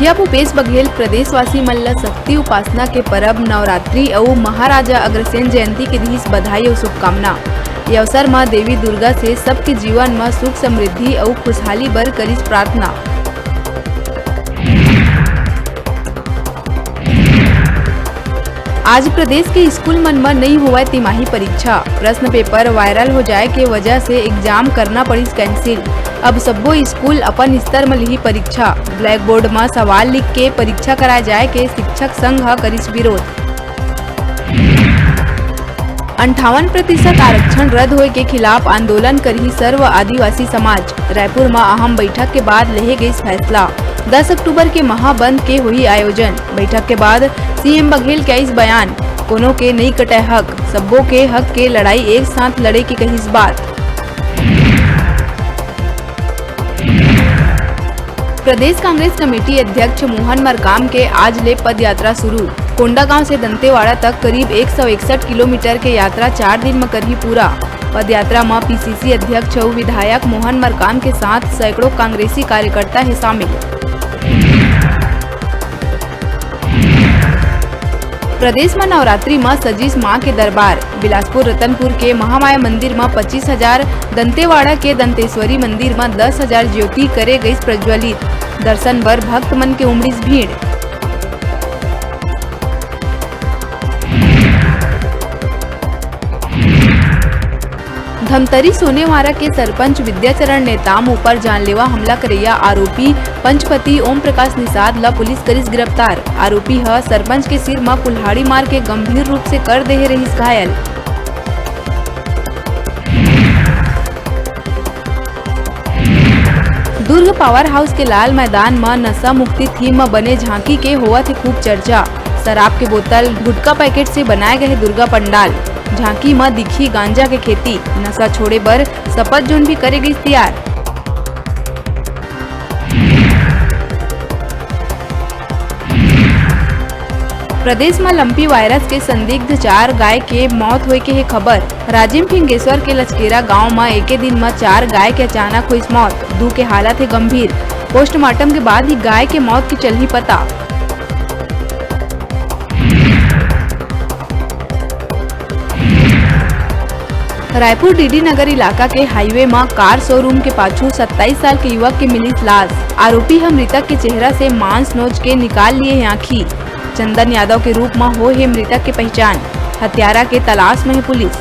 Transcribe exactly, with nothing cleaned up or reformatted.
मुखिया भूपेश बघेल प्रदेशवासी मन ल शक्ति उपासना के परब नवरात्रि अउ महाराजा अग्रसेन जयंती के दिहिस बधाई अउ शुभकामना। ये अवसर म देवी दुर्गा से सबके जीवन म सुख समृद्धि अउ खुशहाली बर करिस प्रार्थना। आज प्रदेश के स्कूल मन म नइ होवय तिमाही परीक्षा। प्रश्न पेपर वायरल हो जाय के वजह से एग्जाम करना पड़िस कैंसिल। अब सब्बो स्कूल अपन स्तर म लिही परीक्षा। ब्लैक बोर्ड म सवाल लिख के परीक्षा कराय जाय के शिक्षक संघ ह करिस विरोध। अंठावन प्रतिशत आरक्षण रद्द होय के खिलाफ आंदोलन करही सर्व आदिवासी समाज। रायपुर म अहम बैठक के बाद लेहे गइस फैसला। दस अक्टूबर के महाबंद के होही आयोजन। बैठक के बाद सीएम बघेल के आइस बयान, कोनो के नइ कटय हक, सब्बो के हक के लड़ाई एक साथ लड़े के कहिस बात। प्रदेश कांग्रेस कमेटी अध्यक्ष मोहन मरकाम के आज ले पदयात्रा शुरू। कोंडागांव से दंतेवाड़ा तक करीब एक सौ इकसठ किलोमीटर के यात्रा चार दिन म करही पूरा। पदयात्रा म पीसीसी अध्यक्ष अउ विधायक मोहन मरकाम के साथ सैकड़ों कांग्रेसी कार्यकर्ता हे शामिल। प्रदेश म नवरात्रि म सजिस मां के दरबार। बिलासपुर रतनपुर के महामाया मंदिर म पच्चीस हजार, दंतेवाड़ा के दंतेश्वरी मंदिर म दस हजार ज्योति करे गइस प्रज्वलित। दर्शन बर भक्त मन के उमड़िस भीड़। धमतरी सोनेवारा के सरपंच विद्याचरण नेताम ऊपर जानलेवा हमला करइया आरोपी पंचपति ओम प्रकाश निषाद ल पुलिस करिस गिरफ्तार। आरोपी ह सरपंच के सिर म कुल्हाड़ी मार के गंभीर रूप से कर देहे रहिस घायल। दुर्ग पावर हाउस के लाल मैदान म नशा मुक्ति थीम म बने झांकी के होवत हे खूब चर्चा। शराब के बोतल, गुटखा पैकेट से बनाए गए दुर्गा पंडाल। झांकी म दिखी गांजा के खेती, नशा छोड़े बर शपथ जोन भी करे गइस तियार। प्रदेश म लंपी वायरस के संदिग्ध चार गाय के मौत होय के हे खबर। राजिम फिंगेश्वर के लचकेरा गांव म एके दिन म चार गाय के अचानक होइस मौत। दू के हालत हे गंभीर। पोस्टमार्टम के बाद ही गाय के मौत के चलही पता। रायपुर डीडी नगर इलाका के हाईवे म कार शोरूम के पाछू सत्ताईस साल के युवक के मिलिस लाश। आरोपी ह मृतक के चेहरा से मांस नोच के निकाल लिए हे आंखी। चंदन यादव के रूप म हो हे मृतक के पहचान। हत्यारा के तलाश म हे पुलिस।